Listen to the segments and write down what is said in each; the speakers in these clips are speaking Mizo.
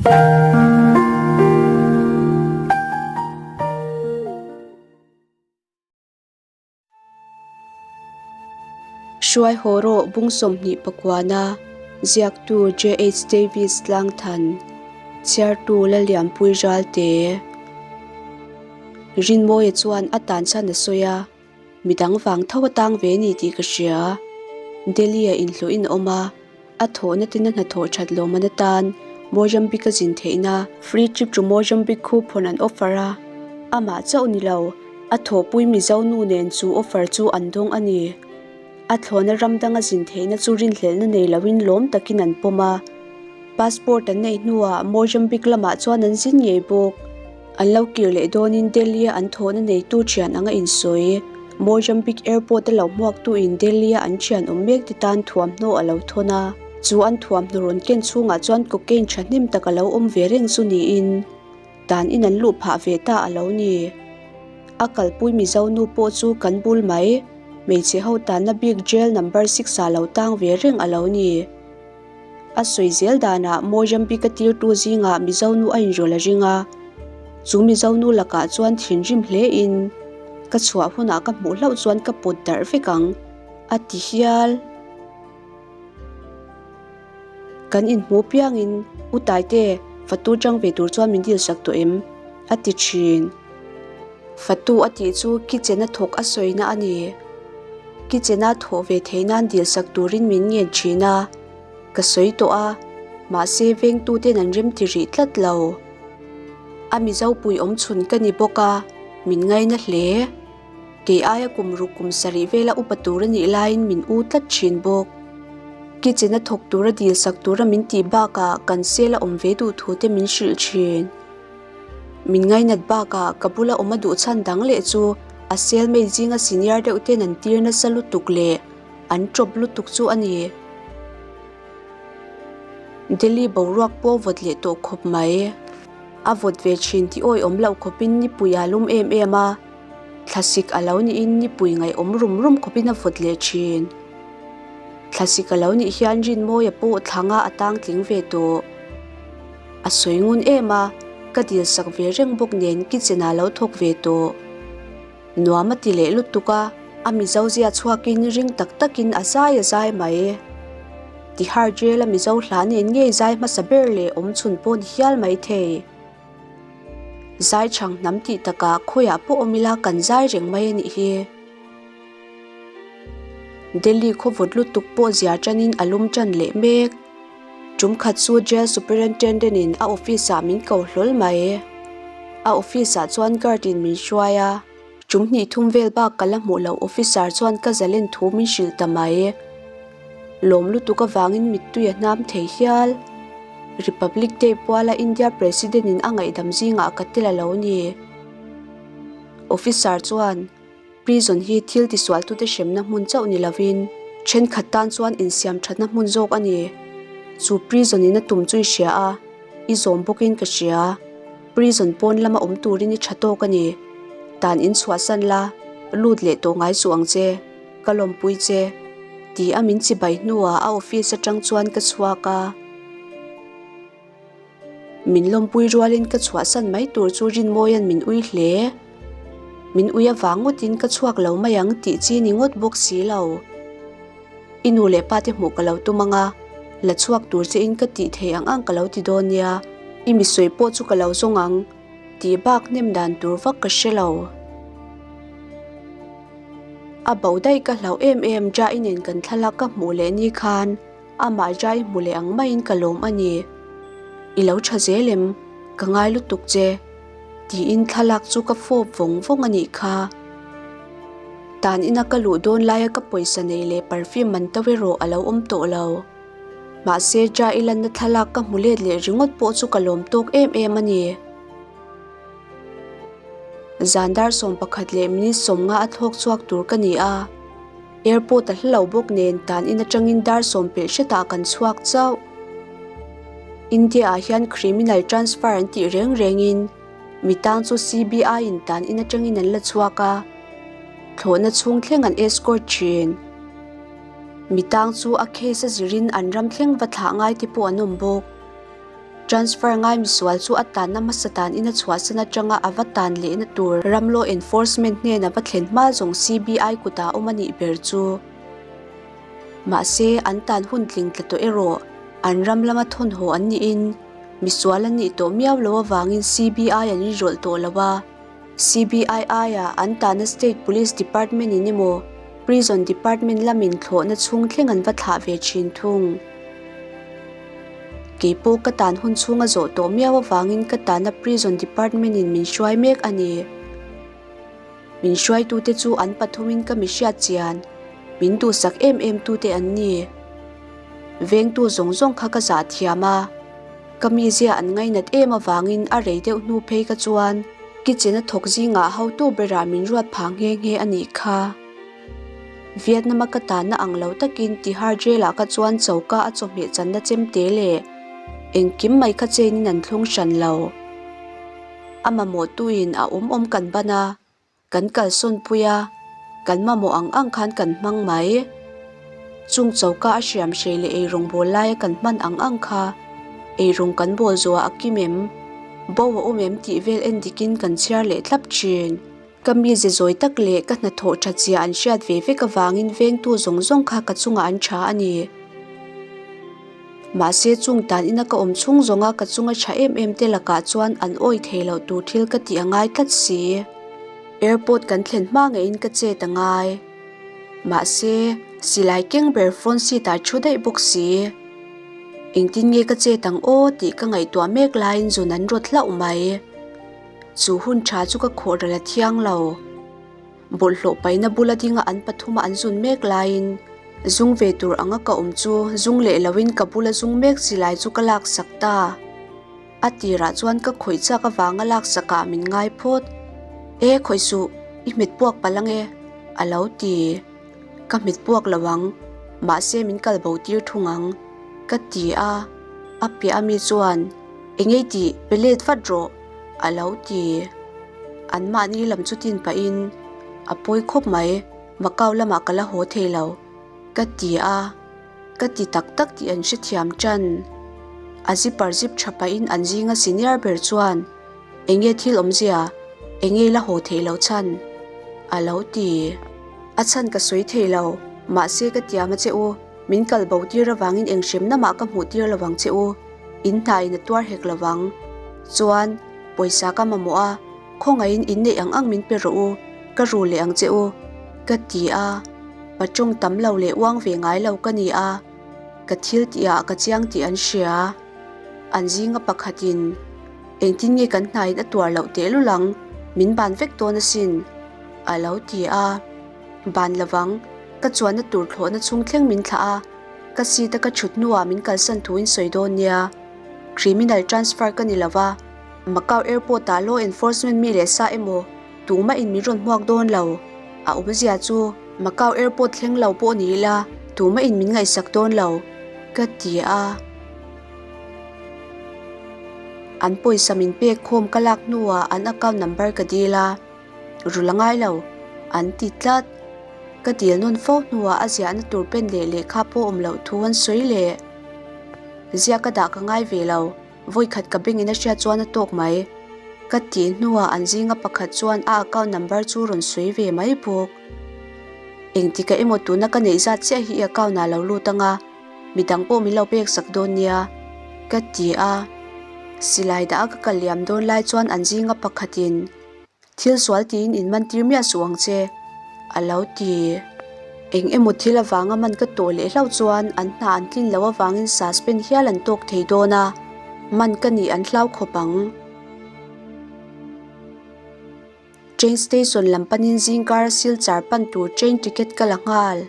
Hruai haw rawh bung 24na ziaktu JH Davis Tlangthan, chhiartu Lalianpui Ralte. Rinmawia chuan a tan chhan a sawi a, midang vang tho a tang ve ni tih ka hria. Delhi-a inhlawhin a awm a, a thawhna tina hnathawh that lawmman atan Mozambique a zin theihna free trip to Mozambique khu phawn an offer a, amah chauh ni lo, a thawhpui Mizo nu nen chu offer chu an dawng a ni. A thlawhna ram danga zin theihna chu rinhlelhna nei loin lawm takin an pawm a. Passport an neih hnuah Mozambique lamah chuan an zin ngei bawk. An lo kir leh dawnin Delhi-a an thawhna neitu thian anga insawi. Mozambique airport-a lo hmuaktuin Delhi-a an thian awm mek te tan thuamhnaw a lo thawn a. Chu an thuamhnaw rawn ken chhungah chuan cocaine thahnem tak a lo awm ve reng chu niin dan in an luh phah ve ta a lo ni. A kalpui Mizo nu pawh chu kan bul mai. Hmeichhe ho tanna bik jail number six-ah lo tang ve reng a lo ni. A sawi zel danah Mozambique-a tirtu zingah Mizo nu a inrawlh a ring a, chu Mizo nu lakah chuan thinrim hlein ka chhuah hunah ka hmuh hlauh chuan ka pawt darh vek ang, a ti hial. Kan inhmu piangin, U Taite, fatu chang ve tur chuan min dilsak tawh em? a ti thin. Fatu a tih chu kitchen-a thawk a sawina a ni. Kitchen-a thawh ve theih nan dilsak turin min ngen thin a, ka sawi tawh a, mahse vengtuten an rem ti rih tlat lo. A Mizo pui awm chhun ka ni bawk a, min ngaina hle. Kei aia kum ruk kum sarih vela upa tur a nih laiin min u tlat thin bawk. Kitchen-a thawk tura dilsak tura min tih bakah kan sel a awm ve duh thu te min hrilh thin. Min ngainat bakah ka bula awm a duh chhan dang leh chu a cellmate zinga senior deuh ten an tir nasa lutuk leh an tawp lutuk chu a ni. Delhi boruak pawh vawt leh tawh khawp mai. A vawt ve thin tih awi awm loh khawpin nipui a lum em em a, thlasik a lo niin nipui ngaihawm rum rum khawpin a vawt leh thin. Thlasik a lo nih hian Rinmawia pawh thlanga a tang tling ve tawh. A sawi ngun em a, ka dil sak ve reng bawk nen kitchen ah lo thawk ve tawh. Nuam a ti leh lutuk a, a Mizo zia chhuakin ring tak takin a zai a zai mai. Tihar jail a Mizo hla nen ngei zai hmasa ber leh awm chhun pawh ni hial mai thei. Zai chhang hnam tih takah khawiah pawh awm ila kan zai reng mai a nih hi. Delhi khaw vawt lutuk pawh zia tanin a lum tan leh mek. Tum khat chu Jail Superintendent in a office ah min ko hlawl mai. A office ah chuan guard in min hruai a, tum hnih thum vel bak ka la hmuh loh officer chuan ka zalen thu min hrilh ta mai. Lawm lutuk avangin mittui a hnam thei hial. Republic Day puala India President in a ngaihdam zingah ka tel a lo ni. Officer chuan. Prison hi thil tisualtute hremna hmun chauh ni lovin thenkhat tan chuan insiam thatna hmun zawk a ni. Chu prison in a tum chu i hria a, i zawm bawkin ka hria. Prison pawn lama awm turin i tha tawk a ni. Dan in chhuahsan la, lut leh tawh ngai suh ang che, ka lawmpui che, ti a min chibai hnuah a office atang chuan ka chhuak a. Min lawmpui rualin ka chhuahsan mai tur chu Rinmawia'n min ui hle. Min ui avang ngawtin ka chhuak lo mai ang tih chi ni ngawt bawk si lo. I nu leh pa te hmuh ka lo tum ang a, la chhuak tur che in ka tih thei ang ang ka lo ti dawn nia, i misawi pawh chu ka lo zawng ang tih bak hnem dan tur vak ka hre lo. A bo daih ka hlauh em em Jai nen kan thlalak ka hmuh leh ni khan Amah Jai hmu leh ang maiin ka lawm a ni. I lo tha zel em? Ka ngai lutuk che. Tiin thlalak chu ka fawp vawng vawng a nih kha. Tan ina ka luh dawn laia ka pawisa nei leh perfume man to erawh a lo awm tawh lo. Mahse Jai lanna thlalak ka hmu let leh ringawt pawh chu ka lawm tawk em em a ni. Zan dar 11:50 a thlawk chhuak tur ka ni a. Airport a hla lo bawk nen tan in atangin dar sawm pelh hretah kan chhuak chauh. India ah hian criminal transfer an tih reng rengin mi tang chu CBI in tan in atangin an la chhuak a, thlawhna chhung thleng an escort thin. Mi tang chu a case a zirin an ram thleng va thlah ngai te pawh an awm bawk. Transfer ngai misual chu a tanna hmasa tan in a chhuahsan atanga a va tan lehna tur ram law enforcement hnena va thlen hma zawng CBI kutah awm a nih ber chu. Mahse, an tan hun tling tla tawh erawh an ram lama thawnhaw an niin misual an nih tawh miau lo avangin CBI an inrawlh tawh lo a. CBI aia an tahna State Police Department in emaw Prison Department lamin thlawhna chhung thleng an va thlah ve thin thung. Kei pawh ka tan hun chhung a zawh tawh miau avangin ka tahna Prison Department in min hruai mek a ni. Min hruaitute chu an pathumin ka mi hriat chian, min duhsak em em tute an ni. Vengtu zawng zawng kha ka zah thiam a. Ka mizia an ngainat em avangin a rei deuh hnu phei ka chuan kitchen a thawk zingah hotu berah min ruat phah nghe nghe a nih kha. Vietnam a ka tanna ang lo takin Tihar Jail ah ka chuan choka a chawhmeh channa chemte leh engkim mai kha chenin an thlung hran lo. A mamawhtuin a awm awm kan ban a. Kan kalsawn pui a, kan mamawh ang ang khan kan hmang mai. Chung choka a hriam hrei leh eirawng bawl laia kan hman ang ang kha eirawng kan bawl zuah a kim em? Bo a awm em tih vel en dikin kan chhiar leh thlap thin. Ka mize zawi tak leh ka hnathawh tha zia an hriat ve vek avangin vengtu zawng zawng kha ka chungah an tha a ni. Mahse chung tan ina ka awm chhung zawnga ka chunga tha em em te lakah chuan an awi thei loh tur thil ka tih a ngai tlat si. Airport kan thlen hma ngeiin ka chet a ngai. Mahse, silai keng ber front seat ah thu daih bawk si. Engtin nge ka chet ang aw tih ka ngaihtuah mek laiin zun an rawt hlauh mai. Chu hun tha chu ka khawh ral a thiang lo. Bawlhhlawh paihna bula dinga an pathuma an zun mek laiin zung ve tur anga ka awm chu zung leh loin ka bula zung mek silai chu ka laksak ta. A tirah chuan ka khawih chak avanga laksakah min ngai phawt. E khawih suh, i hmet puak palh ange, a lo ti. Ka hmet puak lo ang, mahse min kal bo tir thung ang, ka ti a. A piah ami chuan, Engei tih, pe let vat rawh. A lo ti. Anmahni lam chu tin pahin, A pawi khawp mai, Macau lamah ka la haw thei lo, ka ti a. Ka ti tak tak tih an hrethiam tan. A zipper zip tha pahin an zinga senior ber chuan, Enge thil awmzia, enge i la haw theih loh chhan? A lo ti. A chhan ka sawi thei lo, mahse ka tiam a che u, min kal bo tir avangin eng hremna mah ka hmuh tir lovang che u. In hna in a tuar hek lo vang. Chuan, pawisa ka mamawh a, khawngaihin in neih ang ang min pe rawh u, ka ru leh ang che u, ka ti a. Pa tawng tam lo leh uang ve ngai lo ka ni a, ka thil tihah ka chiang tih an hria. An zinga pakhatin, Engtin nge kan hna in a tuar loh tehlul ang, min ban vek dawn asin, a lo ti a. Ban lovang, ka chuanna tur thlawhna chhung thleng min thlah a. Ka seat a ka thut hnuah min kalsan thu in sawi dawn nia. Criminal transfer ka ni lova, Macau airport ah law enforcement mi leh sa emaw tumah in min rawn hmuak dawn lo. A awmzia chu Macau airport thleng lo pawh ni ila tumah in min ngaihsak dawn lo, ka ti a. An pawisa min pek khawm ka lak hnuah an account number ka dil a. Rul a ngai lo, an ti tlat. Ka dil nawn fo hnuah a ziahna tur pen leh lehkha pawh awm loh thu an sawi leh. Ziah ka dah ka ngai ve lo, vawikhat ka bengin a hriat chuan a tawk mai. Ka tih hnuah an zinga pakhat chuan a account number chu rawn sawi ve mai bawk. Engtikah emaw tuna ka neih zat chiah hi i account ah lo lut anga, midang pawh min lo pek sak dawn nia, ka ti a. Silai dah a ka kal liam dawn lai chuan an zinga pakhatin. Thil sual tiin in man tir miah suh ang che, a lo ti. Eng emaw thil avanga man ka tawh leh hlauh chuan an hna an tlin loh avangin suspend hial an tawk thei dawn a, man ka nih an hlau khawp ang. Train station lam panin zingkara Silchar pan tur train ticket ka la nghal.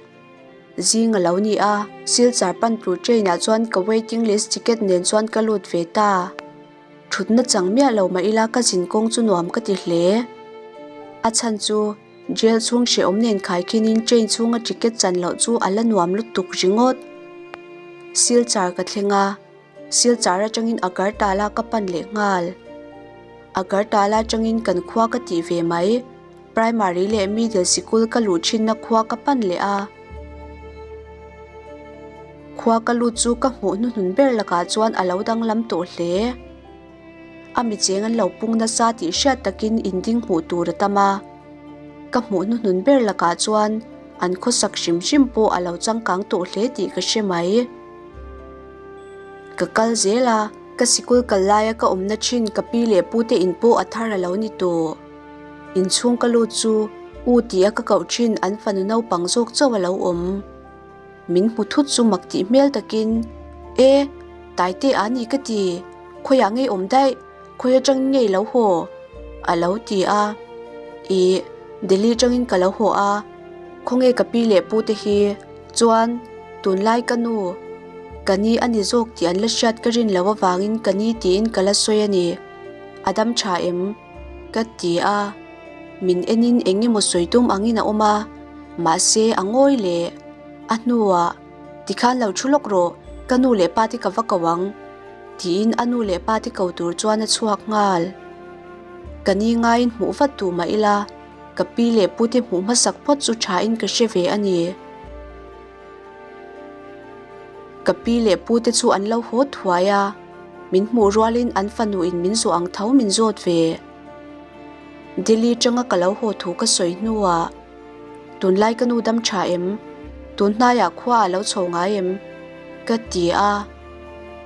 Zing a lo ni a, Silchar pan tur train ah chuan ka waiting list ticket nen chuan ka lut ve ta. Thutna chang miah lo mah ila ka zin kawng chu nuam ka ti hle. A chhan chu jail chhung hrehawm nen khaikhinin train chhunga ticket chan loh chu a la nuam lutuk ringawt. Silchar ka thleng a, Silchar atangin Agartala ka pan leh nghal. Agartala atangin kan khua ka tih ve mai. Primary leh middle sikul ka luh thinna khua ka pan leh a. Khua ka lut chu ka hmuh hnuhnun ber lakah chuan a lo danglam tawh hle. A mi cheng an lo pung nasa tih hriat takin inding hmuh tur a tam a. Ka hmuh hnuhnun ber lakah chuan an khawsak hrim hrim pawh a lo changkang tawh hle tih ka hre mai. Ka kal zel a, ka sikul kal laia ka awmna thin ka pi leh pu te in pawh a thar a lo ni tawh. Inchhung ka lut chu u tih a ka koh thin an fanu naupang zawk chauh a lo awm. Min hmu thut chu mak tih hmel takin, E, Taite a ni ka ti, khawiah ngei awm daih, khawi atangin ngei lo haw? a lo ti a. Ih, Delhi atangin ka lo haw a, khawnge ka pi leh pu te hi? Chuan, tunlai ka nu, ka ni a ni zawk tih an la hriat ka rin loh avangin ka ni tiin ka la sawi a ni. A dam tha em? Ka ti a. Min enin eng emaw sawi tum angin a awm a, mahse a ngawi leh. A hnuah, Tikhan lo thu lawk rawh, ka nu leh pa te ka va ko ang, tiin a nu leh pa te ko tur chuan a chhuak nghal. Ka ni ngaiin hmuh vat duh mah ila, ka pi leh pu te hmuh hmasak phawt chu thain ka hre ve a ni. Ka pi leh pu te chu an lo haw thuai a, min hmuh rualin an fanuin min zawh ang tho min zawt ve. Delhi tanga ka lo haw thu ka sawi hnuah, Tunlai ka nu dam tha em? Tun hnaiah khua a lo chho ngai em? Ka ti a.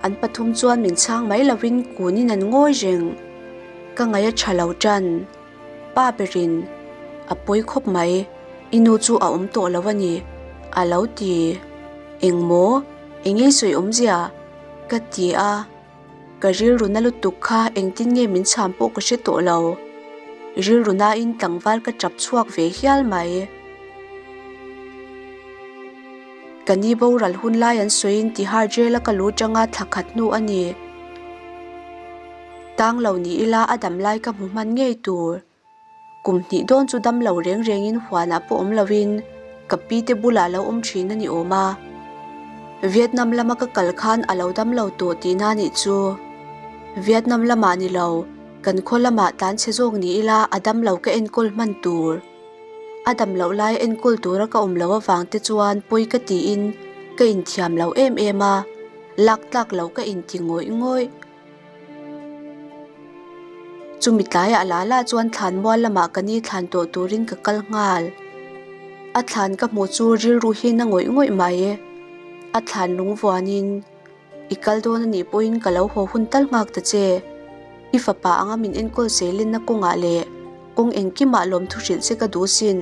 An pathum chuan min chhang mai lovin kunin an ngawi reng. Ka ngaih a tha lo tan. Pa berin, A pawi khawp mai, i nu chu a awm tawh lo a ni, a lo ti. Engmaw? Engei sawi awmzia? Ka ti a. Ka rilru na lutuk kha engtin nge min chham pawh ka hre tawh lo. Rilru nain tlangval ka tap chhuak ve hial mai. Ka ni boral hun lai an sawiin Tihar jail a ka lu tanga thla khat hnu a ni. Tang lo ni ila a dam lai ka hmu hman ngei tur. Kum hnih dawn chu dam lo reng rengin huanah pawh awm loin ka pi te bulah lo awm thin a ni awm a. Vietnam lama ka kal khan a lo dam lo tawh tihna nih chu. Vietnam lamah ni lo, kan khaw lamah tlan chhe zawk ni ila a dam lo ka enkawl hman tur. A dam loh lai enkawl tura ka awm loh avang te chuan pawi ka tiin ka inthiam lo em em a, lak tlak loh ka inti ngawih ngawih. Chumi tlaiah la la chuan thlan mual lamah ka ni thlan tawh turin ka kal nghal. A thlan ka hmuh chu rilru hi na ngawih ngawih mai. A thlan lung vuanin, I kal dawn a nih pawhin ka lo haw hun tal nghak ta che. I fapa anga min enkawl seilenna kawngah leh kawng engkimah lawmthu hrilh che ka duh sin.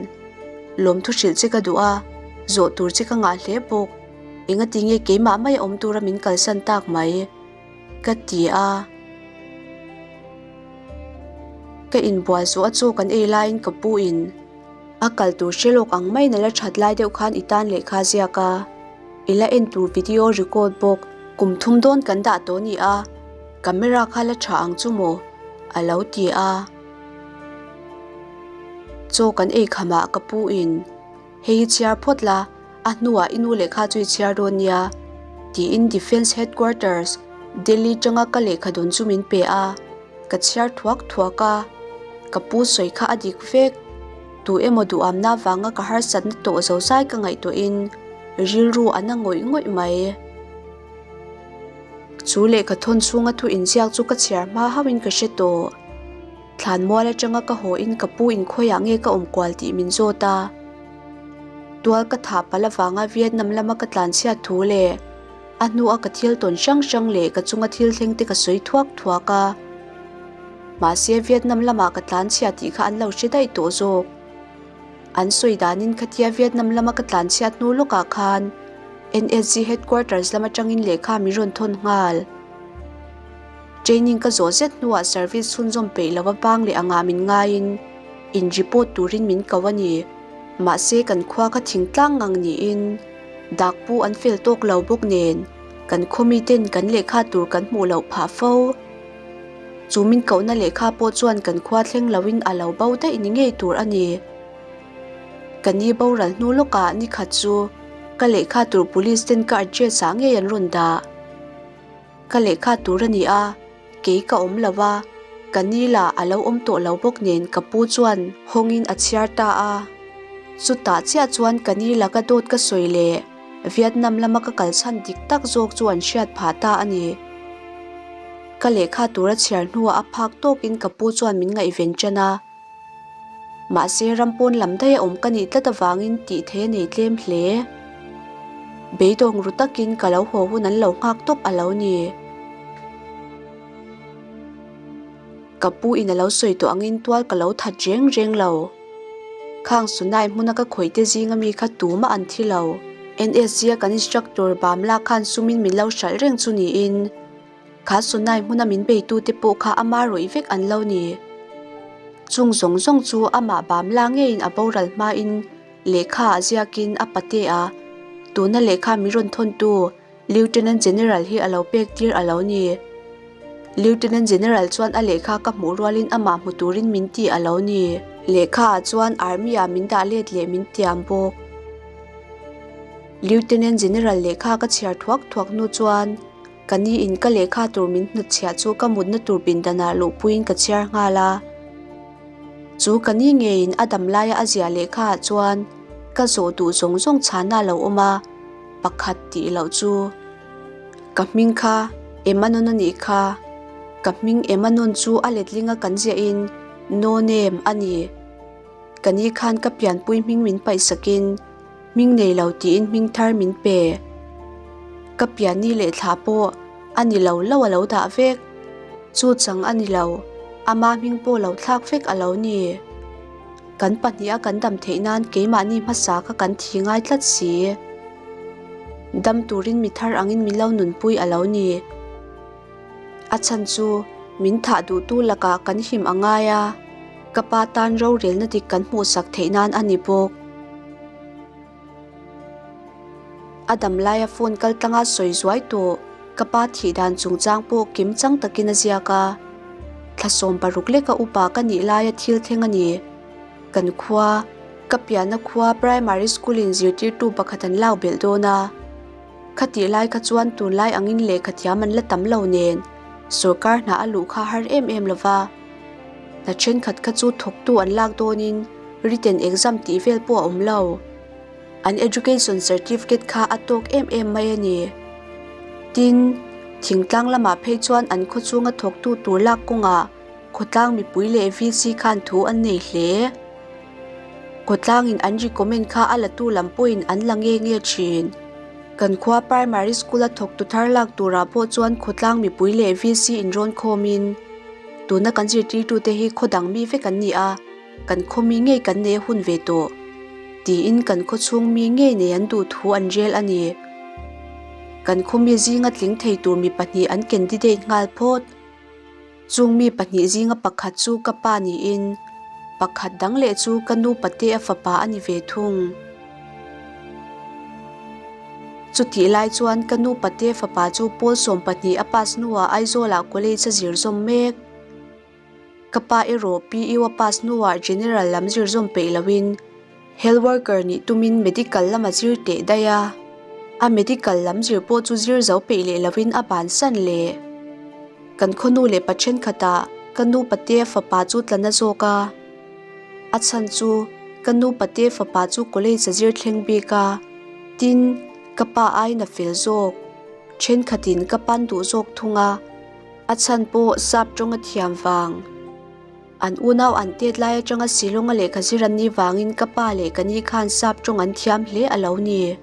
Lawmthu hrilh che ka duh a, zawh tur che ka ngah hle bawk. Engati nge keimah mai a awm tura min kalsan tak mai? Ka ti a. Ka inbual zawh a chaw kan ei laiin ka pu in a kal tur hre lawk ang maiin a la that lai deuh khan i tan lehkha a ziak a. I la en tur video record bawk kum thum dawn kan dah tawh ni a, camera kha la tha ang chu maw? A lo ti a. Chaw kan ei khamah ka pu in Hei hi chhiar phawt la, a hnuah i nu lehkha chu i chhiar dawn nia, tiin Defence Headquarters, Delhi tanga ka lehkha dawn chu min pe a, ka chhiar thuak thuak a, ka pu sawi kha a dik vek. Tu emaw duhamna vanga ka harsatna tawh zozai ka ngaihtuahin rilru a na ngawih ngawih mai. Chu lehkha thawn chhunga thu inziak chu ka chhiar hma hauhin ka hre tawh. Thlanmual atanga ka haw in ka pu in khawiah nge ka awm kual tih min zawt a. Tual ka thah palh avanga Vietnam lama ka tlanchhiat thu leh a hnua ka thil tawn hrang hrang leh ka chunga thil thleng te ka sawi thuak thuak a. Mahse Vietnam lamah ka tlanchhia tih kha an lo hre daih tawh zawk. An sawi danin khatia Vietnam lama ka tlanchhiat hnu lawkah khan NSG headquarters lam atangin lehkha min rawn thawn nghal. Training ka zawh zet hnuah service chhunzawm peih lova bang leh angah min ngaiin in report turin min ko a ni. Mahse kan khua kha thingtlang ngang niin dak pu an fel tawk lo bawk nen kan khaw miten kan lehkha tur kan hmuh loh phah fo. Chu min kohna lehkha pawh chuan kan khua thleng loin a lo bo daih ni ngei tur a ni. Ka ni boral hnu lawkah nikhat chu ka lehkha tur police ten ka address ah ngei an rawn dah. Ka lehkha tur a ni a, kei ka awm lo a, ka ni lah a lo awm tawh lo bawk nen ka pu chuan hawngin a chhiar ta a. Chutah chiah chuan ka ni laka dawt ka sawi leh. Vietnam lama ka kal chhan dik tak zawk chu an hriat phah ta a ni. Ka lehkha tura chhiar hnuah a phak tawkin ka pu chuan min ngaihven ṭan a. Mahse ram pawn lam daih a awm ka nih tlat avangin tih theih a nei tlem hle. Beidawng ru takin ka lo haw hun an lo nghak tawp a lo ni. Ka pu in a lo sawi tawh angin tual ka lo that reng reng lo. Khang Sunai hmuna ka khawih te zinga mi kha tumah an thi lo. NSG a kan instructor Bamla khan sumin min lo hralh reng chu niin kha Sunai hmuna min beitute pawh kha ama rawih vek an lo ni. Chung zawng zawng chu amah Bamla ngeiin a boral hmain lehkha ah ziakin a pate a, tuna lehkha min rawn thawntu Lieutenant General hi a lo pek tir a lo ni. Lieutenant General chuan a lehkha ka hmuh rualin amah hmu turin min ti a lo ni. Lehkha ah chuan Army ah min dah let leh min tiam bawk. Lieutenant General lehkha ka chhiar thuak thuak hnu chuan ka ni in ka lehkha tur min hnutchhiah chu ka mutna tur pindanah luhpuiin ka chhiar nghal a. Chu ka ni ngeiin a dam laia a ziah lehkha ah chuan ka zawh duh zawng zawng chhana a lo awm a. Pakhat tih loh chu ka hming kha Emanon a nih kha. Ka hming Emanon chu a letlinga kan ziahin No Name a ni. Ka ni khan ka pianpui hming min paihsakin hming nei lo tiin hming thar min pe. Ka pianni leh thla pawh a ni lo lo a lo dah vek. Chu chang a ni lo, ama hming pawh lo thlak vek a lo ni. Kan pahniha kan dam theih nan keimahni hmasa kha kan thi ngai tlat si. Dam turin mi thar angin min lo nunpui a lo ni. A chhan chu min thah duhtu lakah kan him a ngai a, ka pa tan rorelna dik kan hmuhsak theih nan a ni bawk. A dam laia phone kal tlanga sawi zuai tawh ka pa thih dan chungchang pawh kim chang takin a ziak a. Thla 16 leka upa ka nih laia thil thleng a ni. Kan khua, ka pianna khua primary school in zirtirtu pakhat an lak belh dawn a. Khatih lai kha chuan tunlai angin lehkha thiam an la tam lo nen sorkar hna a luh kha har em em lova. Hna thenkhat kha chu thawktu an lak dawnin written exam tih vel pawh a awm lo. An education certificate kha a tawk em em mai a ni. Tin, thingtlang lamah phei chuan an khaw chhunga thawktu tur lak kawngah khawtlang mipui leh VC khan thu an nei hle. Khawtlangin an recommend kha a latu lam pawhin an la nge nge thin. Kan khua primary school a thawktu thar lak turah pawh chuan khawtlang mipui leh VC inrawn khawmin tuna kan zirtirtute hi khaw dang mi vek an ni a, kan khaw mi ngei kan nei a hun ve tawh tiin kan khaw chhung mi ngei nei an duh thu an rel a ni. Kan khaw mi zinga tling thei tur mi pahnih an candidate nghal phawt. Chung mi pahnih zinga pakhat chu ka pa niin pakhat dang leh chu ka nu pate a fapa a ni ve thung. Chutih lai chuan ka nu pate fapa chu pawl 12 a pass hnuah Aizawlah college a zir zawm mek. Ka pa erawh PU a pass hnuah general lam zir zawm peih loin health worker nih tumin medical lam a zir teh daih a. A medical lam zir pawh chu zir zo peih leh loin a bansan leh. Kan khawnu leh pa thenkhatah ka nu pate fapa chu tla na zawk a. A chhan chu ka nu pate fapa chu college a zir thleng bik a, tin, ka pa aiin a fel zawk. Thenkhatin ka pan duh zawk thung a, a chhan pawh sap tawng a thiam vang. An unau an tet lai atanga Shillong-a lehkha zir an nih vangin ka pa leh ka ni khan sap tawng an thiam hle a lo ni.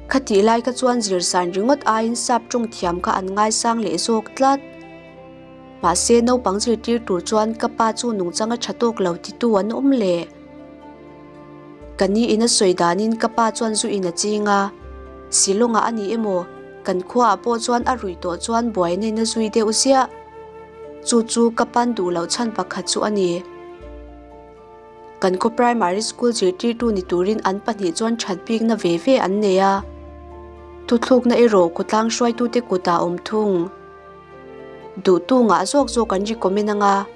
Khatih lai kha chuan zirsan ringawt aiin sap tawng thiam kha an ngaisang leh zawk tlat. Mahse naupang zirtir tur chuan ka pa chu nungchang a tha tawk lo titu an awm leh. Ka ni in a sawi danin ka pa chuan zu in a ching a, Shillong-ah a ni emaw kan khuaah pawh chuan a ruih tawh chuan buaina in a zui deuh ziah. Chu chu ka pan duh loh chhan pakhat chu a ni. Kan khaw primary school zirtirtu ni turin an pahnih chuan that bikna ve ve an nei a, thuthlukna erawh khawtlang hruaitute kutah a awm thung. Duhtu ngah zawk zawk an recommend anga,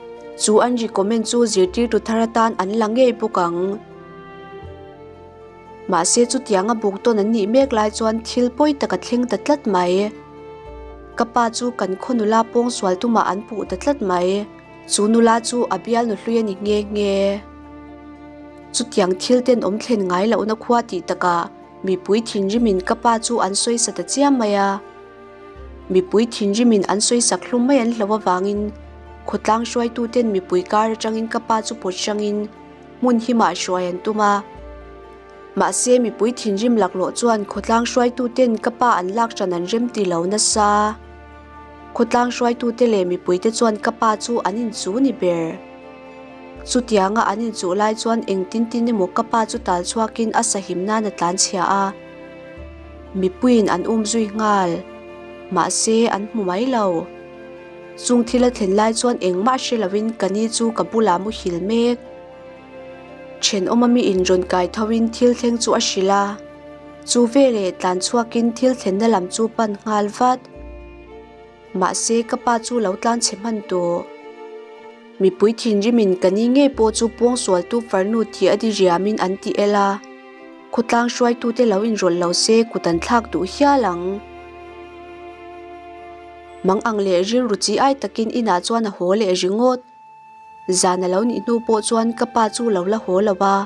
chu an recommend chu zirtirtu thar atan an la ngei bawk ang. Mahse chutianga buk tawn an nih mek lai chuan thil pawi tak a thleng ta tlat mai. Ka pa chu kan khaw nula pawngsual tumah an puh ta tlat mai. Chu nula chu a bial nu hlui a ni nghe nghe. Chutiang thil ten awm thlen ngai lohna khua tih takah. Mipui thinrimin ka pa chu an sawisa ta chiam mai a. Mipui thinrimin an sawisak hlum mai an hloh avangin khawtlang hruaituten mipui kar atangin ka pa chu pawt hrangin hmun himah hruai an tum a. Mahse mipui thinrim laklawh chuan khawtlang hruaituten ka pa an lak hran an rem ti lo nasa. Khawtlang hruaitute leh mipuite chuan ka pa chu an inchu ni ber. Chutianga an inchuh lai chuan engtin tin emaw ka pa chu tal chhuakin a sahim nan a tlanchhia a. Mipuiin an um zui nghal. Mahse an hmu mai lo. Chung thil a thlen lai chuan engmah hre lovin ka ni chu ka bulah muhil mek. Thenawma mi in rawn kai tho in thil thleng chu a hrilh a, chu veleh tlan chhuak in thil thlenna lam chu pan nghal vat. Mahse ka pa chu lo tlan chhe hman tawh. Mipui thinrim in ka ni ngei pawh chu pawngsual tu farnu tih a di riam in an ti el a, khawtlang hruaitu te lo inrawlh lo se kut an thlak duh hial ang. Mang ang leh rilru chi ai takin inah chuan a haw leh ringawt. Zan a lo nih hnu pawh chuan ka pa chu lo la haw lo a,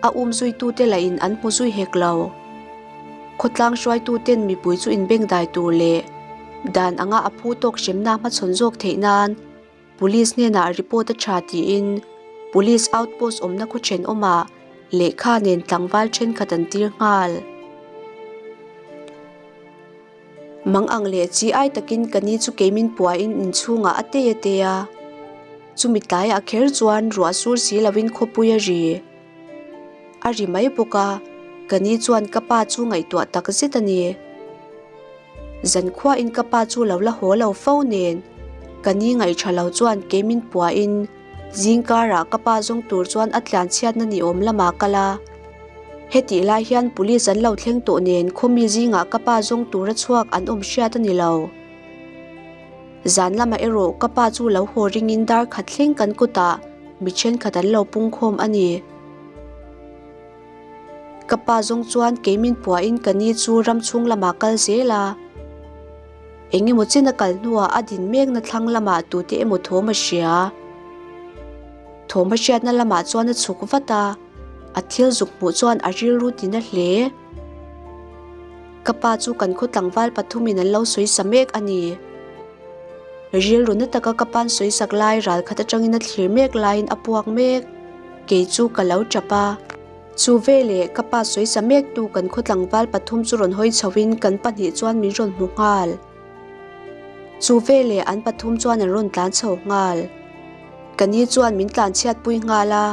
a um zuitute lahin an hmu zui hek lo. Khawtlang hruaituten mipui chu inbengdai tur leh dan anga a phu tawk hremna hmachhawn zawk theih nan Police hnenah report a tha tiin Police outpost awmna khaw thenawmah lehkha nen tlangval thenkhat an tir nghal. Mang ang leh chi ai takin ka ni chu keimin puain inchhungah a tei a tei a. Chumi tlaiah kher chuan ruah sur si lovin khawpui a ri. A ri mai bawk a, ka ni chuan ka pa chu ngaihtuah tak zet a ni. Zankhuain ka pa chu lo la haw lo fo nen, ka ni ngaihṭha lo chuan keimin puain zingkarah ka pa zawng tur chuan a tlianchhiatna ni awm lamah kal a. Hetih lai hian police an lo thleng tawh nen khawmi zingah ka pa zawng tura chhuak an awm hriat a ni lo. Zan lamah erawh ka pa chu lo haw ringin dar khat thleng kan kutah mi thenkhat an lo pungkhawm a ni. Ka pa zawng chuan keimin puahin ka ni chu ram chhung lamah kal zel a. Eng emaw chen a kal hnuah a din mekna thlang lamah tute emaw thawm a hria. Thawm a hriatna lamah chuan a chhuk vat a, a thil zuk hmuh chuan a rilru tina hle. Ka pa chu kan khaw tlangval pathumin an lo sawi sa mek a ni. Rilru na taka ka pa'n sawi sak lai ral khat atangin a thlir mek laiin a puak mek. Kei chu ka lo tap a. Chu veleh ka pa sawi sa mektu kan khaw tlangval pathum chu rawn hawi chhoin kan pahnih chuan min rawn hmu nghal. Chu veleh an pathum chuan an rawn tlan chho nghal. Ka ni chuan min tlan chhiatpui nghal a,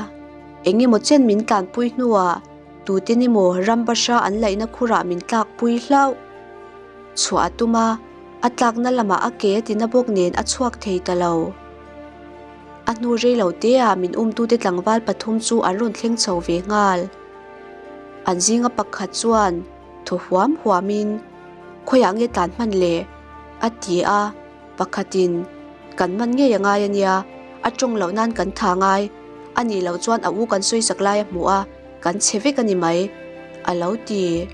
eng emaw chen min tlanpui hnuah tute ni maw ram bahra an laihna khurah min tlakpui hlauh. Chhuah a tum a, a tlakna lamah a ke a tina bawk nen a chhuak thei ta lo. A hnu rei lo teah min umtute tlangval pathum chu an rawn thleng chho ve nghal. An zinga pakhat chuan thaw huam huamin, Khawiah nge tlan hman le? a ti a, pakhatin, Kan man ngei a ngai a nia, a tawng loh nan kan tha ngai, a nih loh chuan a u kan sawisak lai a hmu a, kan chhe vek a ni mai, a lo ti.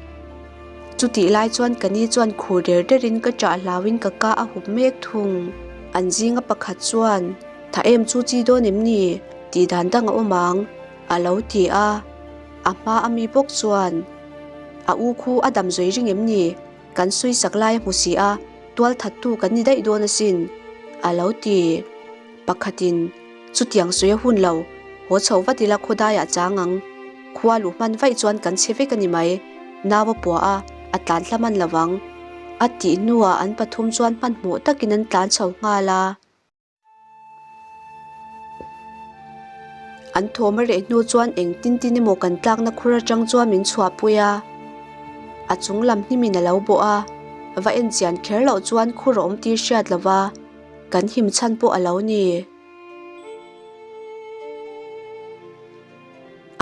Chutih lai chuan ka ni chuan khur der derin ka ṭah hlauin ka ka a hup mek thung. An zinga pakhat chuan, Tha em chu chi dawn em ni? tih dan dang a awm ang, a lo ti a. A hma a mi bawk chuan, A u khu a dam zui ring em ni? Kan sawisak lai a hmu si a, tual thattu kan ni daih dawn asin, a lo ti. Pakhatin, Chutiang sawi a hun lo, haw chho vat ila khawdaiah chang ang. Khua luh hman vaih chuan kan chhe vek a ni mai. Nau a puah a, a tlan hla hman lo vang. A tih hnuah an pathum chuan hmanhmawh takin an tlan chho nghal a. An thawm a reh hnu chuan eng tin tin emaw kan tlakna khur atang chuan min chhuahpui a. A chung lam hnimin a lo bawh a, va en chian kher loh chuan khur a awm tir hriat lo va, kan him chhan pawh a lo ni.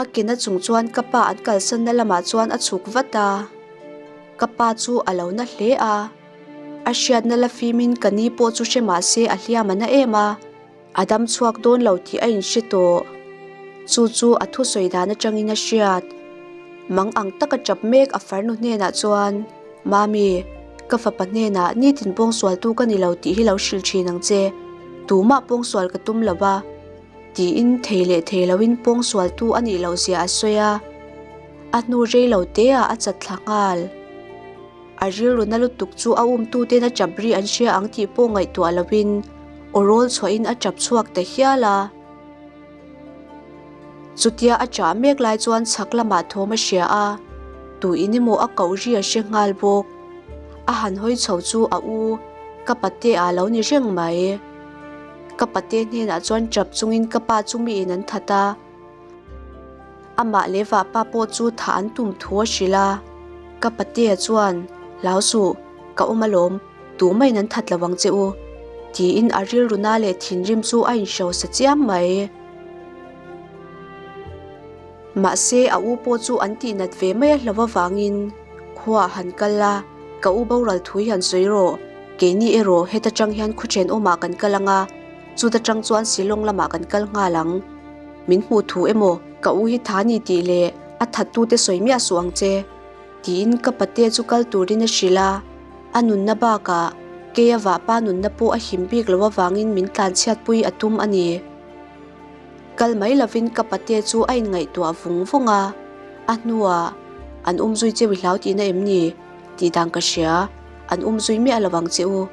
A kena chung chuan ka pa an kalsanna lamah chuan a chhuk vat a, ka pa chu a lo na hle a. A hriatna la fimin ka ni pawh chu hre mah se a hliam a na em a, a dam chhuak dawn lo tih a inhre tawh. Chu chu a thusawi dan atangin a hriat. Mang ang taka tap mek a farnu hnenah chuan, Mami, ka fapa hnenah nitin pawngsualtu ka ni lo tih hi lo hrilh thin ang che. Tumah pawngsual ka tum lo va, tiin thei leh thei loin pawngsualtu a nih lohzia a sawi a. A hnu rei lo te ah a chat thla nghal. A rilru na lutuk chu a umtuten a tap ri an hria ang tih pawh ngaihtuah lovin aw rawl chhuahin a tap chhuak ta hial a. Chutia a chah mek lai chuan chhak lamah thawm a hria a, tu in emaw a koh ri a hre nghal bawk. A han hawi chho chu a u, ka pate ah lo ni reng mai. Ka pate hnenah chuan tap chungin ka pa chu miin an that a. Amah leh vahpa pawh chu thah an tum thu a hrilh a, ka patea chuan, Hlau suh, ka awm alawm, tumah in an that lo ang che u, tiin a rilru na leh thinrim chu a inhrosa chiam mai. Mahse, a u pawh chu an tihnat ve mai a hlo avangin khuaah han kal a, Ka u boral thu hi han sawi rawh, keini erawh heta tang hian khuachen awmah kan kal ang a, chuta tang chuan Shillong lamah kan kal nghal ang. Min hmuh thu emaw ka u hi tha ni tih leh a thattute sawi miah suh ang che, tiin ka pate chu kal turin a hrilh a. A nunna bakah keia vahpa nunna pawh a him bik loh avangin min tlanchhiatpui a tum a ni. Kal mai lovin ka pate chu a inngaihtuah vung vung a, a hnuah an umzui cheu i hlau tihna em ni? tih dan ka hria, an umzui miah lo ang che u.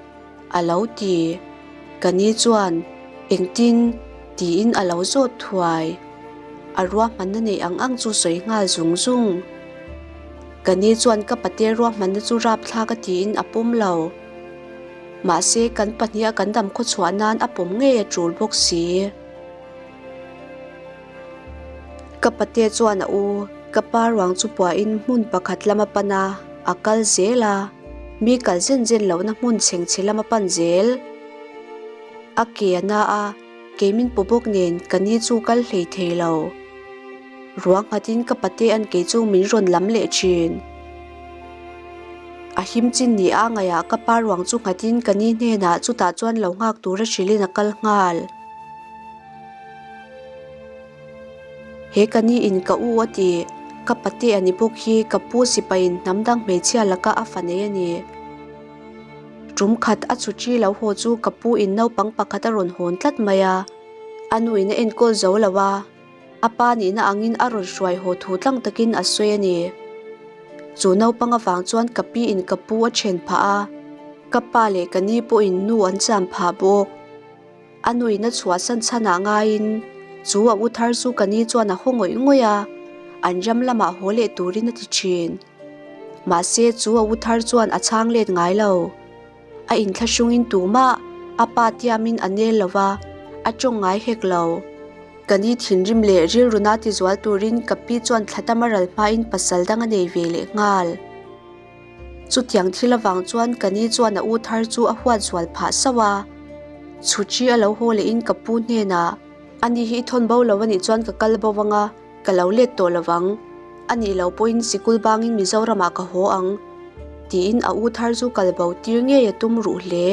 A lo ti. Ka ni chuan, Engtin? tiin a lo zawt thuai. A ruahmanna neih ang ang chu sawi nghal zung zung. Ka ni chuan ka pate ruahmanna chu rapthlak a tiin a pawm lo. Mahse, kan pahniha kan dam khawchhuah nan a pawm ngei a tul bawk si. Ka pate chuan a u, ka pa ruang chu puahin hmun pakhat lam a pan a, a kal zel a, mi kal zen zen lohna hmun chhengchhe lam a pan zel. A ke a na a, kei min pu bawk nen ka ni chu kal hlei thei lo. Ruang nghatin ka pate an kei chu min rawn lam leh thin. A him chin ni a ngaihah ka pa ruang chu nghatin ka ni hnenah chutah chuan lo nghak tura hrilhin a kal nghal. He ka ni in ka u a ti, ka pate a ni bawk hi ka pu sipai in hnam dang hmeichhia laka a fa nei a ni. Tum khat a chhuṭi lo haw chu ka pu in naupang pakhat a rawn hawn tlat mai a, a nu in a enkawl zo lo a, a pa nihna angin a rawn hruai haw thu tlang takin a sawi a ni. Chu naupang avang chuan ka pi in ka pu a then phah a, ka pa leh ka ni pawhin nu an cham phah bawk. A nuin a chhuahsan chhanah ngaiin chu a u thar chu ka ni chuan a haw ngawih ngawih a, an ram lamah haw leh turin a ti thin. Mahse chu a u thar chuan a chhang let ngai lo. A inthlahrungin tumah a pa tiamin a nel lo va, a tawng ngai hek lo. Ka ni thinrim leh rilru na tizual turin ka pi chuan thla tam a ral hmain pasal dang a nei ve leh nghal. Chutiang thil avang chuan ka ni chuan a u thar chu a huat zual phah sauh a. Chhuchi a lo haw lehin ka pu hnenah, Ani hi i thawn bo lo anih chuan ka kal bo ang a, ka lo let tawh lo vang. Anih lo pawhin sikul bangin Mizoramah ka haw ang, tiin a u thar chu kal bo tir ngei a tum ruh hle.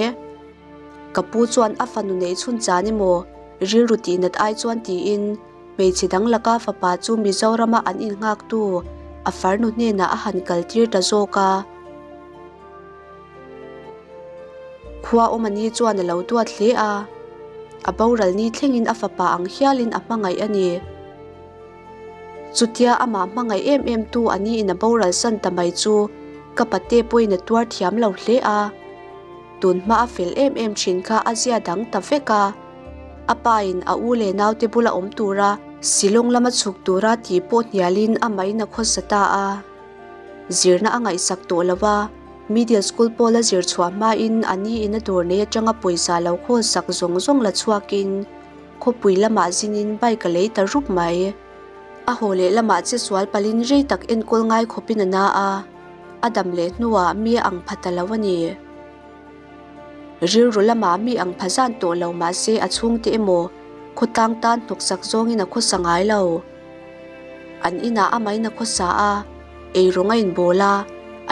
Ka pu chuan a fanu neih chhun chan emaw rilru tihnat ai chuan tiin, Hmeichhe dang laka fapa chu Mizorama an innghaktu a farnu hnenah a han kaltir ta zawk a. Khua awm a ni chuan a lo duat hle a, a boral ni thlengin a fapa ang hialin a hmangaih a ni. Chutia amah hmangaih em em tu a niin a boral san ta mai chu ka pate pawhin a tuar thiam lo hle a. Tun hma a fel em em thin kha a zia dang ta vek a. A pa in a u leh naute bula awm tura Shillong lama chhuk tura tih pawh hnialin amahin a khawsa ta a. Zirna a ngaihsak tawh lo a, middle school pawla zir chhuah hmain a ni in a dawr nei atanga pawisa lo khawl sak zawng zawng la chhuakin khawpui lamah zinin bike a lei ta rup mai. A haw leh lamah che sual palin rei tak enkawl ngai khawpin a na a, a dam leh hnuah mi a ang pha ta lo a ni. Rilru lamah mi ang pha zan tawh lo mahse a chhungte emaw khawtlang tan hnawksak zawngin a khawsa ngai lo. An inah amahin a khawsa a, eirawng a inbawl a,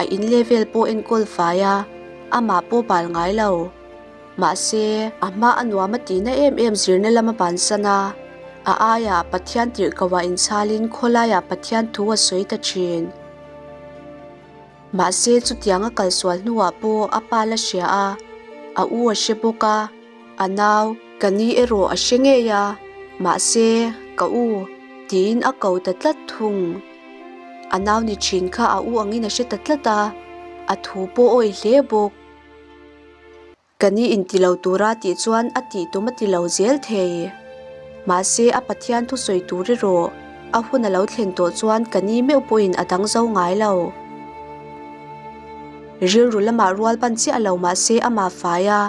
a in level pawh enkawl fai a, amah pawh bal ngai lo. Mahse, a hma a nuam a tihna em em zirna lama bansan a, a aiah Pathian tirhkohah inchhalin khawlaiah Pathian thu a sawi ta thin. Mahse chutiang a kalsual hnuah pawh a pa la hria a, a u a hre bawk a, a nau ka ni erawh a hre ngei a, mahse ka u tiin a ko ta tlat thung. A nau ni thin kha a u angin a hre ta tlat a, a thu pawh a awih hle bawk. Ka ni inti lo tura tih chuan a tih tum a ti lo zel thei. Mahse a Pathian thusawi tur erawh a hun a lo thlen tawh chuan ka ni meuh pawhin a dang zo ngai lo. Rilru lamah rual ban chiah lo mahse amah fai a,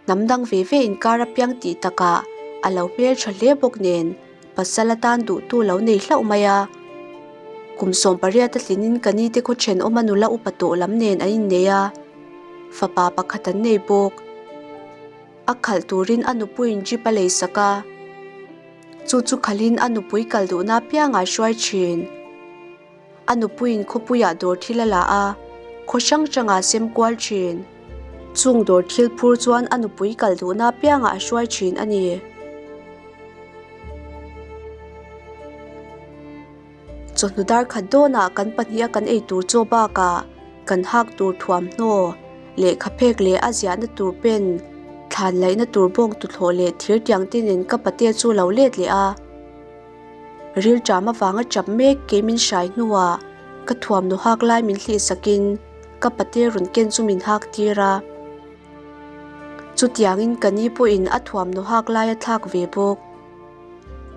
hnam dang ve ve inkar apiang tih takah a lo hmeltha hle bawk nen pasal atan duhtu lo nei hlauh mai a. Kum 18 a tlinin ka ni te khaw thenawma nula upa tawh lam nen an innei a. Fapa pakhat an nei bawk. A khalh turin a nupuiin jeep a leisak a. Chu chu khalhin a nupui kal duhna apiangah a hruai thin. A nupuiin khawpuiah dawr thil a la a, khaw hrang hrangah a sem kual thin. Chung dawr thil phur chuan a nupui kal duhna apiangah a hruai thin a ni. Chawhnu dar khat dawnah kan pahniha kan ei tur chaw bakah kan hak tur thuamhnaw, lehkha phek leh a ziahna tur pen, thlan laihna tur bawng tuthlawh leh thir tiang te nen ka pate chu lo let leh a. Rilṭam avanga ṭap mek kei min hrai hnuah ka thuamhnaw hak lai min hlih sakin ka pate rawn ken chu min hak tir a. Chutiangin ka ni pawhin a thuamhnaw hak lai a thlak ve bawk.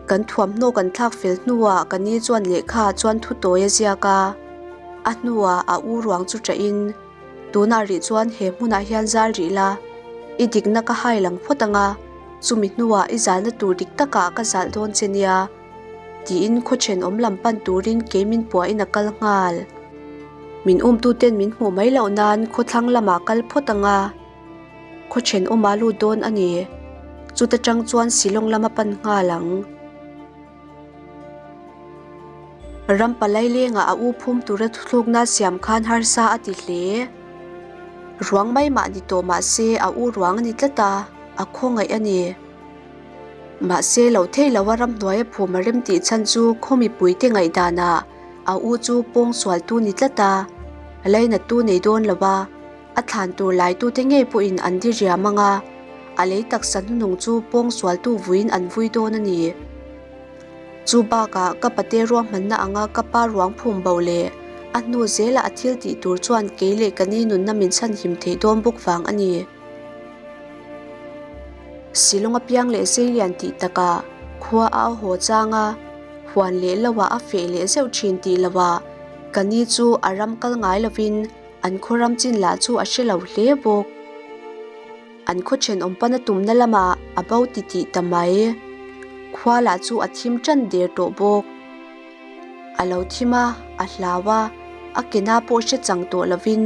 Kan thuamhnaw kan thlak fel hnuah ka ni chuan lehkha ah chuan thu tawi a ziak a, a hnuah a u ruang chu ṭahin, Tunah rih chuan he hmunah hian zal rih la, i dikna ka hai lang phawt ang a, chumi hnuah i zalna tur dik takah ka zalh dawn che nia, tiin khaw ṭhenawm lam pan turin kei min puahin a kal nghal. Min umtuten min hmuh mai loh nan khawthlang lamah kal phawt ang a. Khaw thenawm a lut dawn a ni. Chuta tang chuan Shillong lama pan nghal ang. Ram palai lengah a u phum tura thuthlukna siam khan harsa a ti hle. Ruang mai mah ni tawh mah se a u ruang a ni tlat a, a khawngaih a ni. Mahse loh thei loa ramhnuaia phum a rem tih chhan chu khaw mipuite ngaihdanah a u chu pawngsualtu ni tlat a, lainattu nei dawn lo a. A thlan tur laitute ngei pawhin an di riam ang a, a lei taksa hnuhnung chu pawngsualtu vuiin an vui dawn a ni. Chu bakah ka pate ruahmanna anga ka pa ruang phum bo leh a hnu zela a thil tih tur chuan kei leh ka ni nunna min chhanhim theih dawn bawk vang a ni. Silawng apiang leh Seilian tih takah khua a haw chang a, huan leh loah a feh leh zeuh thin tih loah ka ni chu a ram kal ngai lovin An khaw ram chin lah chu a hre lo hle bawk. An khaw thenawm pana tumna lamah a bo ti tih ta mai. Khua lah chu a thim tan der tawh bawk. A lo thim a, a hlau a, a ke na pawh hre chang tawh lovin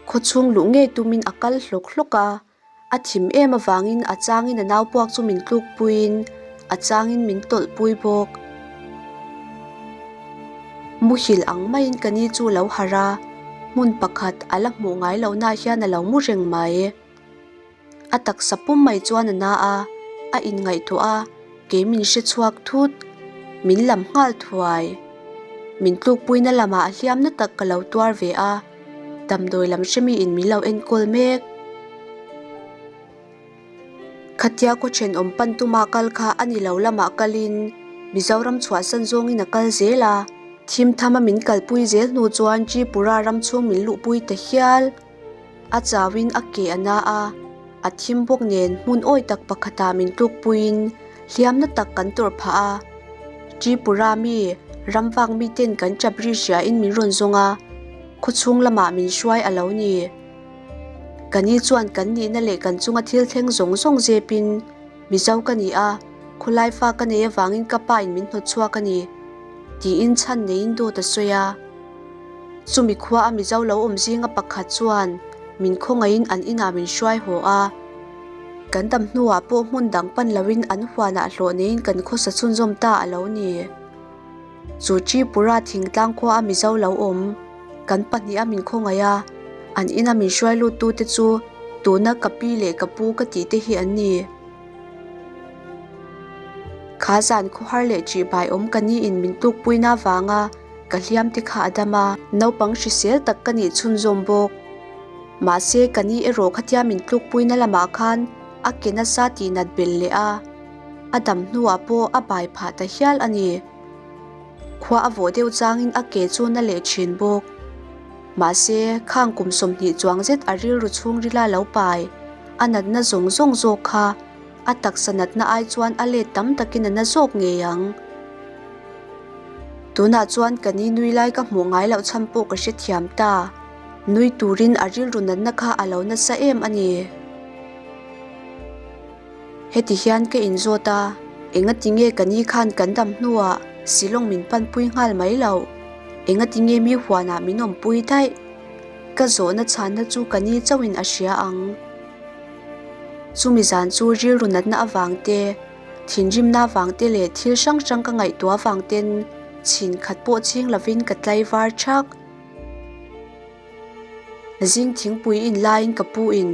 khaw chhung luh ngei tumin a kal hlawk hlawk a. A thim em avangin a changin a naupuak chu min tlukpuiin a changin min tawlhpui bawk. Muhil ang maiin ka ni chu lo harh a, hmun pakhat a la hmuh ngai lohnaah hian a lo mu reng mai. A taksa pum mai chuan a na a, a inngaihtuah a, kei min hre chhuak thut. Min lam nghal thuai. Min tlukpuina lamah hliamna tak ka lo tuar ve a. Damdawi lam hremi in min lo enkawl mek. Khatia khaw thenawm pan tuma kal kha a ni lo lamah kalin Mizoram chhuahsan zawngin a kal zel a. Thim thama min kalpui zel hnu chuan Tripura ram chhung min luhpui ta hial. A chauin a ke a na a, a thim bawk nen hmun awi tak pakhatah min tlukpuiin hliamna tak kan tawrh phah a. Tripura mi, ramvak miten kan chap ri hriain min rawn zawng a, khawchhung lamah min hruai a lo ni. Ka ni chuan kan nihna leh kan chunga thil thleng zawng zawng zepin Mizo ka ni a, khawlai fa ka nei avangin ka pa in min hnawt chhuak a ni, tiin chhan neiin dawt a sawi a. Chumi khua a Mizo lo awm zinga pakhat chuan min khawngaihin an inah min hruai haw a. Kan dam hnuah pawh hmun dang pan loin an huanah hlawh neiin kan khawsa chhunzawm ta a lo ni. Chu Tripura thingtlang khua a Mizo lo awm kan pahniha min khawngaih a, an ina min hruai luttute chu tuna ka pi leh ka pu ka tih te hi an ni. Kha zan khawhar leh ṭihbai awm ka niin min tlukpuina avanga ka hliam te kha a dam a, naupang hrisel tak ka nih chhunzawm bawk. Mahse, ka ni erawh khatia min tlukpuina lamah khan a ke nasa tih nat belh leh a, a dam hnuah pawh a bai phah ta hial a ni. Khua a vawh deuh changin a ke chu na leh thin bawk. Mahse, khang kum 20 chuang zet a rilru chhungrila lo pai, a natna zawng zawng zawk kha a taksa natna ai chuan a let tam takin a na zawk ngei ang. Tunah chuan ka ni nui lai ka hmuh ngai loh chhan pawh ka hrethiam ta. Nui turin a rilru natna kha a lo nasa em a ni. Heti hian ka inzawt a, engati nge ka ni khan kan dam hnuah Shillong min panpui nghal mai loh? Engati nge mi huanah min awmpui daih? Ka zawhna chhanna chu ka ni chauhin a hria ang. Chumi zan chu rilru natna avang te, thinrimna avang te leh thil hrang hrang ka ngaihtuah avang ten chhin khat pawh chhing lovin ka tlaivar thak. Zing thingpui in laiin ka pu in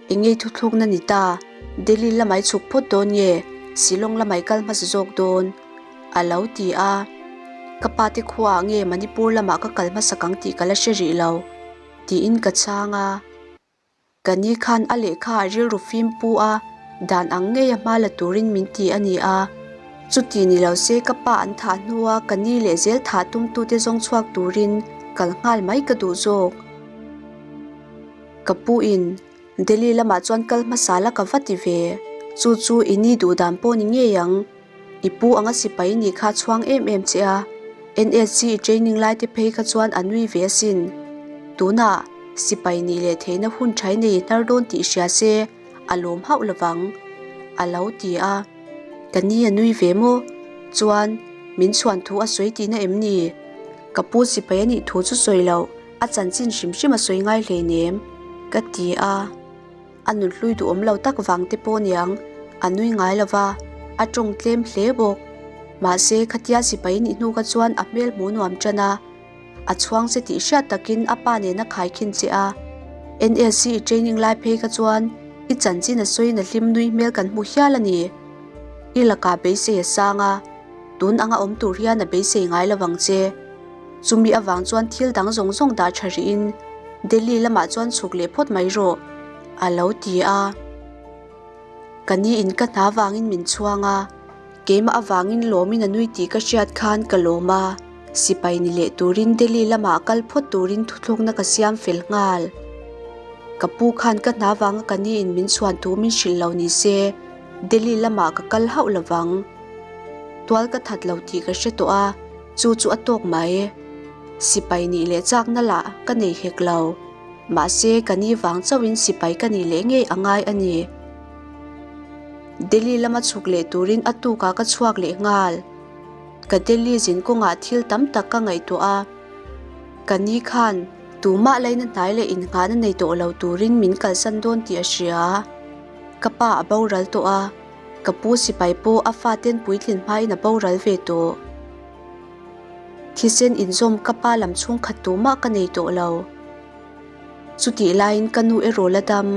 eng ngei thuthlukna ni ta, Delhi lamai chhuk phawt dawn nge Shillong lamai kal hmasa zawk dawn? a lo ti a. Ka pa te khuaah nge Manipur lamah ka kal hmasak ang tih ka la hre rih lo tiin ka chhang a. Ka ni khan a lehkha a rilru fim pu a, dan ang ngei a hma la turin min ti a ni a. Chuti ni lo se ka pa an thah hnua ka ni leh zel thah tumtute zawng chhuak turin kal nghal mai ka duh zawk. Ka pu in Delhi lamah chuan kal hmasa la ka va ti ve. Chu chu i ni duh dan pawh ni ngei ang. I pu anga sipai nih kha chhuang em em che a, NSC i training lai te phei kha chuan a nui ve asin. Tunah sipai nih leh theihna hun thai nei hnar dawn tih hria se a lawm hauh lovang, a lo ti a. Ka ni a nui ve maw? Chuan min chhuan thu a sawi tihna em ni? Ka pu sipai a nih thu chu sawi loh, a chanchin hrim hrim a sawi ngai hleinem, ka ti a. A nunhlui duhawm lo tak vang te pawh niang, a nui ngai lo va, a tawng tlem hle bawk. Mahse, khatia sipai nih hnu kha chuan a hmel hmuh nuam tan a, a chhuang che tih hriat takin a pa nen a khaikhin che a. NSC i training lai phei kha chuan i chanchin a sawiin a hlim nui hmel kan hmu hial a ni. I lakah beisei a sang a, tun anga awm tur hian a beisei ngai lo vang che. Chumi avang chuan thil dang zawng zawng dah tha rihin Delhi lamah chuan chhuk leh phawt mai rawh, a lo ti a. Ka ni in ka hna vangin min chhuang a, keimah avangin lawmin a nui tih ka hriat khan ka lawm a, sipai ni leh turin Delhi lamah kal phawt turin thuthlukna ka siam fel nghal. Ka pu khan ka hna vanga ka ni in min chhuan thu min hrilh lo ni se, Delhi lamah ka kal hauh lovang. Tual ka that lo tih ka hre tawh a. Chu chu a tawk mai. Sipai nih leh chakna lah ka nei hek lo. Mahse, ka ni vang chauhin sipai ka nih leh ngei a ngai a ni. Delhi lama chhuk leh turin a tukah ka chhuak leh nghal. Ka Delhi zin kawngah thil tam tak ka ngaihtuah a. Ka ni khan tumah laina hnai leh innghahna nei tawh lo turin min kalsan dawn tih a hria. Ka pa a boral tawh a. Ka pu sipai pawh a faten puitlin hmain a boral ve tawh. Thisen inzawm ka pa lam chhungkhat tumah ka nei tawh lo. Chutih laiin ka nu erawh la dam.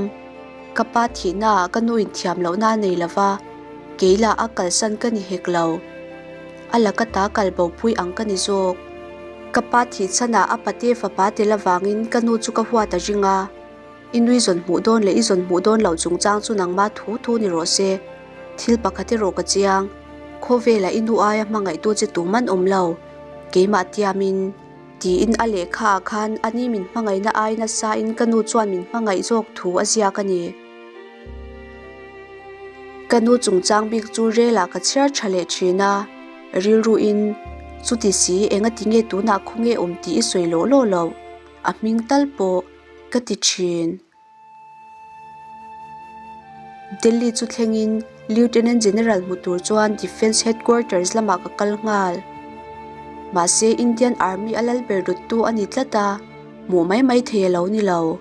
Ka pa thihnaah ka nu inthiam lohna a nei lo va, kei lah a kalsan ka ni hek lo. A laka ta kal bopui ang ka ni zawk. Ka pa thih chhanah a pate fapa tel avangin ka nu chu ka huat a ring a. I nui zawn hmuh dawn leh i zawn hmuh dawn loh chungchang chu nangmah thu thu ni rawh se. Thil pakhat erawh ka chiang. Khawvelah i nu aia hmangaihtu che tum an awm lo. Keimah tiamin. Tiin a lehkha ah khan a ni min hmangaihna ai nasa in ka nu chuan min hmangaih zawk thu a ziak a ni. Ka nu chungchang bik chu rel ah ka chhiar tha leh thin a, rilru in, Chuti si, engati nge tunah khawnge awm tih i sawi lawh lawh loh? A hming tal pawh. Ka ti thin. Delhi chu thlengin Lieutenant General hmu tur chuan Defence Headquarters lamah ka kal nghal. Mahse Indian Army a lal ber dawttu a ni tlat a, hmuh mai mai thei a lo ni lo.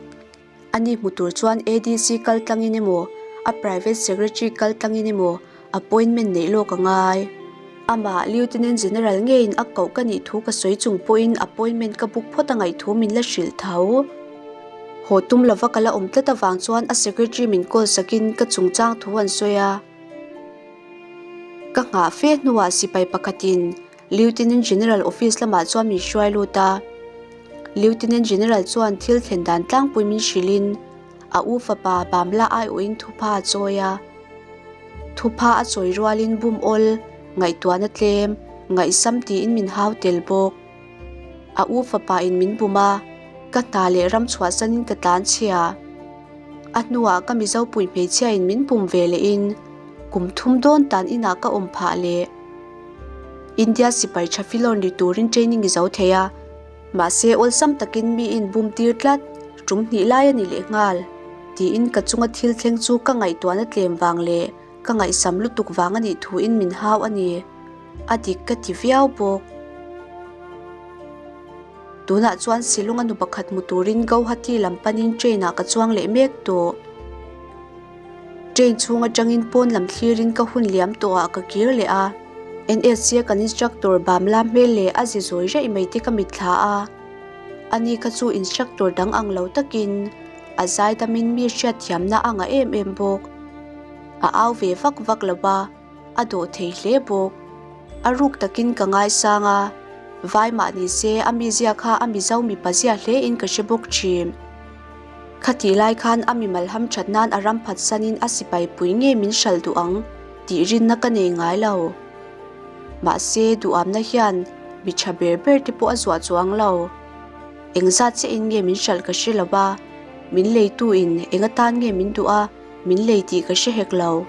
Ani hmu tur chuan ADC kal tlangin emaw, a Private Secretary kal tlangin emaw Appointment neih lawk a ngai. Amah Lieutenant General ngeiin a koh ka nih thu ka sawi chung pawhin appointment ka book phawt a ngaih thu min la hrilh tho. Haw tum lova ka la awm tlat avang chuan a secretary min call sakin ka chungchang thu an sawi a. Ka nghah fe hnuah sipai pakhatin Lieutenant General office lamah chuan min hruai lut a. Lieutenant General chuan thil thlen dan tlangpui min hrilhin a u fapa Bamla aiawhin thupha a chawi a. Thupha a chawi rualin bum awl, ngaihtuahna tlem, Ngaihsam tiin min hau tel bawk. A u fapa in min bum a, ka hna leh ram chhuahsanin ka tlan chhia. A hnuah ka Mizo pui hmeichhia in min bum ve leh in kum thum dawn tan inah ka awm phah leh. India sipai tha filawn ri turin training i zo thei a, mahse awlsam takin mi in bum tir tlat, tum hnih lai a ni leh nghal, tiin ka chunga thil thleng chu ka ngaihtuahna tlem vang leh ka ngaihsam lutuk vang a nih thuin min hau a ni. A dik ka ti viau bawk. Tunah chuan Shillong a nu pakhat hmu turin Gauhati lam panin train ah ka chuang leh mek tawh. Train chhung atangin pawn lam thlirin ka hun liam tawh ah ka kir leh a. NSC a kan instructor Bamla hmel leh a zi zawi raih mai te ka mitthla a. Ani kha chu instructor dang ang lo takin a zaidamin mi hriatthiamna a ngah em em bawk. A au ve vak vak lo va, a dawh thei hle bawk. A ruk takin ka ngaisang a, vai mah ni se a mizia kha a Mizo mipa zia hle in ka hre bawk thin. Khatih lai khan a mimal ham that nan a ram phatsanin a sipai pui nge min hralh duh ang tih rinna ka nei ngai lo. Mahse duhamna hian mi tha ber ber te pawh a zuah chuang lo. Engzat chiah in nge min hralh ka hre lo va, min leitu in eng atan nge min duh a, min lei tih ka hre hek lo.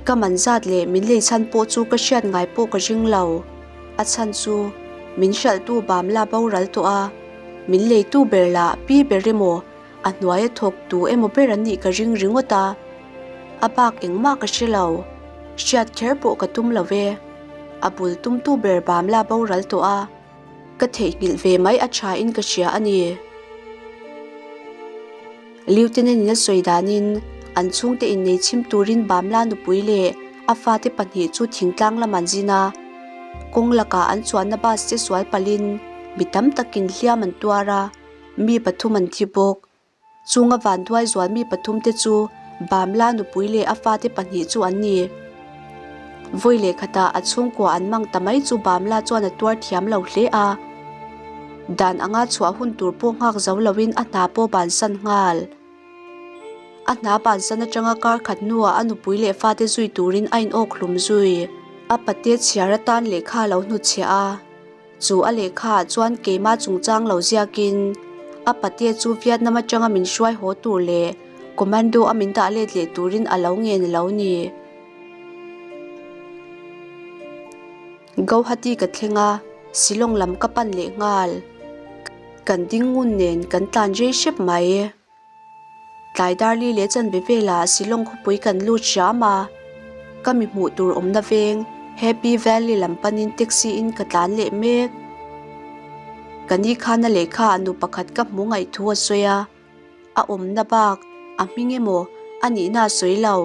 Ka man zat leh min lei chhan pawh chu ka hriat ngai pawh ka ring lo. A chhan chu min hralhtu bamla boral tawh a, min leitu ber lah pi ber emaw a hnuaia thawk tu emaw ber an nih ka ring ringawt a. A bak engmah ka hre lo. Hriat kher pawh ka tum lo ve. A bul tumtu ber bamla boral tawh a. Ka theihnghilh ve mai a tha in ka hria a ni. Lieutenant in a sawi danin an chhungte innei chhim turin Bamla nupui leh a fate pahnih chu thingtlang lam an zin a. Kawng lakah an chuanna bus che sual palhin mi tam takin hliam an tuar a, mi pathum an thi bawk. Chunga vanduai zual mi pathum te chu Bamla nupui leh a fate pahnih chu an ni. Vawi leh khatah a chhungkua an mang ta mai chu Bamla chuan a tuar thiam lo hle a. Dan anga chhuah hun tur pawh nghak zo loin a hna pawh bansan nghal. A hna bansan atanga kar khat hnuah a nupui leh fate zui turin a inawk hlum zui. A pate chhiar atan lehkha a lo hnutchhiah a. Chu a lehkha ah chuan keimah chungchang lo ziakin a pate chu Vietnam atanga min hruai haw tur leh commando a min dah let leh turin a lo ngen a lo ni. Gauhati ka thleng a, Shillong lam ka pan leh nghal. Kan ding ngun nen kan tlan rei hrep mai. Tlai darli leh chanve velah Shillong khawpui kan lut hram a, ka mi hmuh tur awmna veng Happy Valley lam panin taxi in ka tlan leh mek. Ka ni khan a lehkha ah nu pakhat ka hmu ngaih thu a sawi a, a awmna bak a hming emaw a nihna a sawi lo.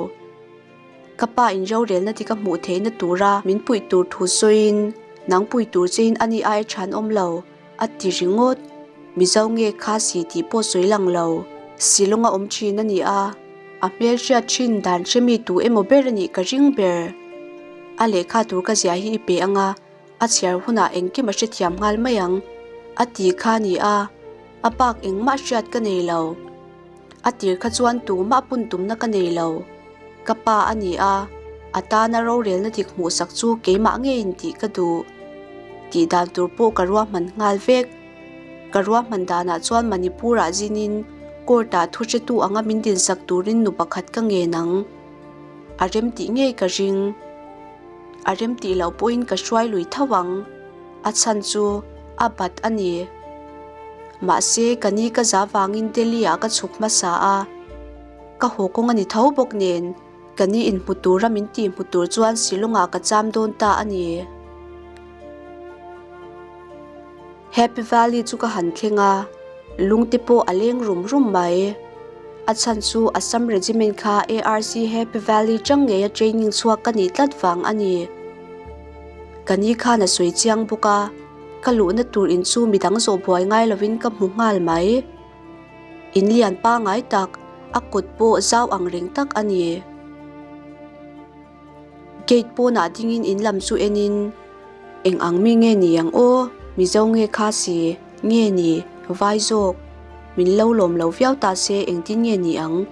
Ka pa in rorelna ti ka hmuh theihna tura min puih tur thu sawiin nang pui tur chein a ni aia than awm lo. A ti ringawt. Mizo nge kha si tih pawh sawi lang lo. Silawng a awm thin a ni a, a hmel hriat thin dan hre mi tu emaw ber a nih ka ring ber. A lehkha tur ka zia hi i pe ang a, a chhiar hunah engkim a hrethiam nghal mai ang, a ti kha a ni a, a bak engmah hriat ka nei lo. A tir kha chuan tumah pun tumna ka nei lo. Ka pa a ni a, a tana rorelna dik hmuhsak chu keimah ngeiin tih ka duh. Tih dan tur pawh ka ruahman nghal vek. Ka ruahman danah chuan Manipur-ah zinin court-ah thu hretu anga min dinsak turin nu pakhat ka ngen ang. A remtih ngei ka ring. A remtih loh pawhin ka hruai lui tho ang. A chhan chu a bat a ni. Mahse, ka ni ka za vangin Delhi-ah ka chhuk hmasa a. Ka haw kawng a ni tho bawk nen, ka ni inhmu tura min tih hmu tur chuan Shillong-ah ka cham dawn ta a ni. Happy Valley chu ka han thleng a, lungte pawh a leng rum rum mai. A chhan chu Assam Regiment kha ARC Happy Valley chang ngeia training chhuak ka nih tlat vang a ni. Ka ni khan a sawi chiang bawk a, ka luhna tur in chu midang zawh buai ngai lovin ka hmu nghal mai. In lian pangai tak, a kut pawh zau ang reng tak a ni. Gate pawnah dingin in lam chu enin, Eng ang mi nge ni ang aw? Mizo nge kha si? Nge ni? Vai zawk? Min lo lawm lo viau ta se engtin nge ni ang?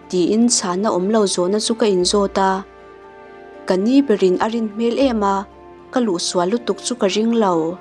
Tiin chhanna awm lo zawhna chu ka inzawt a. Ka ni berin a rin hmel em a. Ka luh sual lutuk chu ka ring lo.